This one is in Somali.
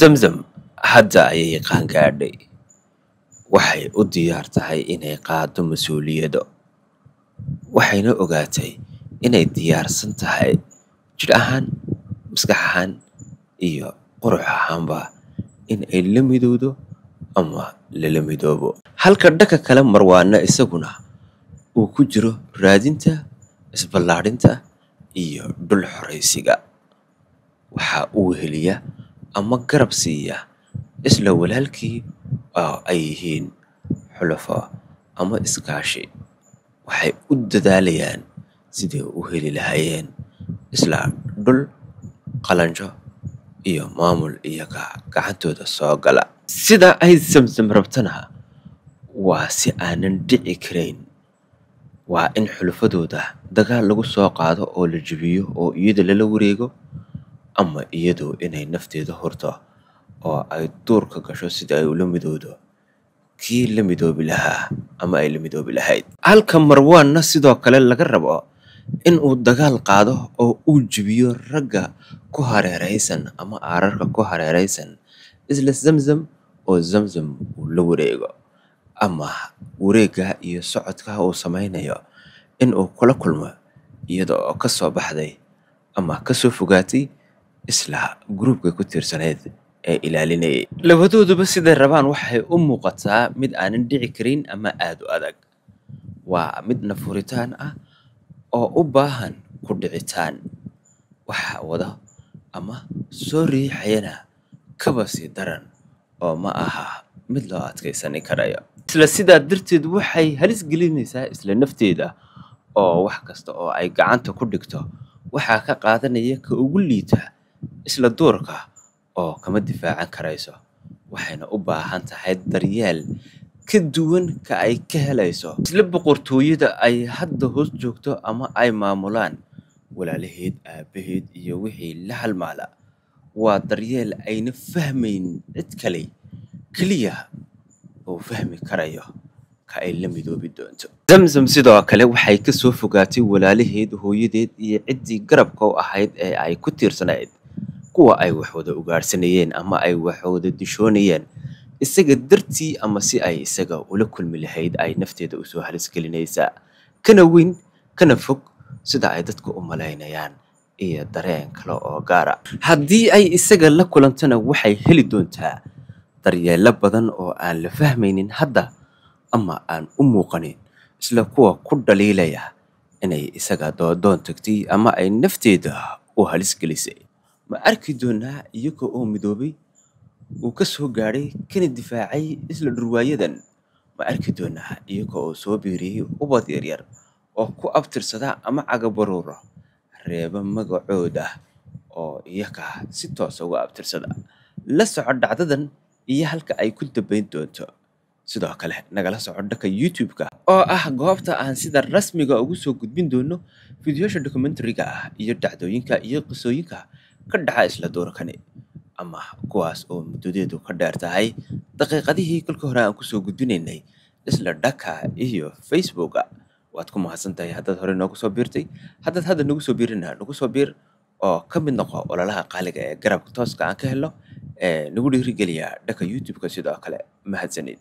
Zamzam hadda ayay qaangaadhay. Waxay u diyaar tahay inay qaado mas'uuliyado, waxayna ogaatay inay diyaarsan tahay jidh ahaan, maskax ahaan iyo qurux ahaanba in ay la midowdo ama lala midoobo. Halka dhanka kale Marwaana isaguna uu ku jiro raadinta, isballaadhinta iyo dhul xoraysiga. Waxa uu heliya ama garab siiya isla walaalkii oo ay yihiin xulafo ama iskaashi. Waxay u dadaalayaan sidii u heli lahaayeen isla dhul, qalanjo iyo maamul iyaga gacantooda soo gala. Sida ay Zamzam rabtana waa si aanan dhici karayn. Waa in xulafadooda dagaal lagu soo qaado oo la jabiyo oo iyada lala wareego, ama iyadu inay nafteeda hurto oo ay duurka gasho sidii ay ula midowdo kii la midoobi lahaa ama ay la midoobi lahayd. Halka Marwaanna sidoo kale laga rabo in uu dagaal qaado oo uu jabiyo ragga ku hareeraysan ama aararka ku hareeraysan isla Zamzam, oo Zamzam uu la wareego, ama wareegga iyo socodka uu samaynayo in uu kula kulmo iyada oo ka soo baxday ama ka soo fogaatay isla gruubka ku tiirsanayd ee ilaalinayay. Labadooduba siday rabaan waxay u muuqataa mid aanan dhici karin ama aad u adag. Waa mid nafuritaan ah oo u baahan ku dhicitaan. Waxa wada ama soo riixayana kaba sii daran oo ma aha mid loo adkaysani karayo. Isla sidaa darteed waxay halis gelinaysaa isla nafteeda, oo wax kasta oo ay gacanta ku dhigto waxaa ka qaadanaya ka ugu liita isla duurka oo kama difaacan karayso. Waxayna u baahan tahay daryeel ka duwan ka ay ka helayso isla boqortooyada ay hadda hoos joogto ama ay maamulaan walaalaheed, aabaheed iyo wixii la halmaala. Waa daryeel ayna fahmayn cid kale, keliya uu fahmi karayo ka ay la midoobi doonto. Zamzam sidoo kale waxay ka soo fogaatay walaalaheed, hooyadeed iyo ciddii garabka u ahayd ee ay ku tiirsanayd, kuwa ay wax wada ugaarsanayeen ama ay wax wada dishoonayeen, isaga dartii ama si ay isaga ula kulmi lahayd ay nafteeda usoo halis gelinaysaa, kana weyn kana fog sida ay dadku u malaynayaan iyo dareen kale oo gaara. Haddii ay isaga la kulantana waxay heli doontaa daryeello badan oo aan la fahmaynin hadda ama aan u muuqanin isla kuwa ku dhaliilaya inay isaga doodoon tagtay ama ay nafteeda u halis gelisay. Ma arki doonaa iyaga oo midoobay uu ka soo gaadhay kana difaacay isla dhurwaayadan? Ma arki doonaa iyaga oo soo biiriyey ubad yaryar oo ku abtirsada ama cagabaruura reeba magacooda oo iyaga si toosa uga abtirsada? La soco dhacdadan iyo halka ay ku dambayn doonto. Sidoo kale nagala soco dhanka YouTube-ka oo ah goobta aan sida rasmiga ugu soo gudbin doono fiidiyoyaasha documentary-ga ah iyo dhacdooyinka iyo qisooyinka ka dhaca isla duurkani, ama kuwaas oo muddadeedu ka dheer tahay daqiiqadihii kolka hore aan kusoo gudbinaynay isla dhanka iyo Facebooka. Waad ku mahadsan tahay haddaad hore noogu soo biirtay. Haddaad hadda nagu soo biirina, nagu soo biir oo ka mid noqo ololaha qaaliga ee garabka tooska aan ka helo ee nagu dhiirigeliya dhanka YouTube-ka. Sidoo kale mahadsanid.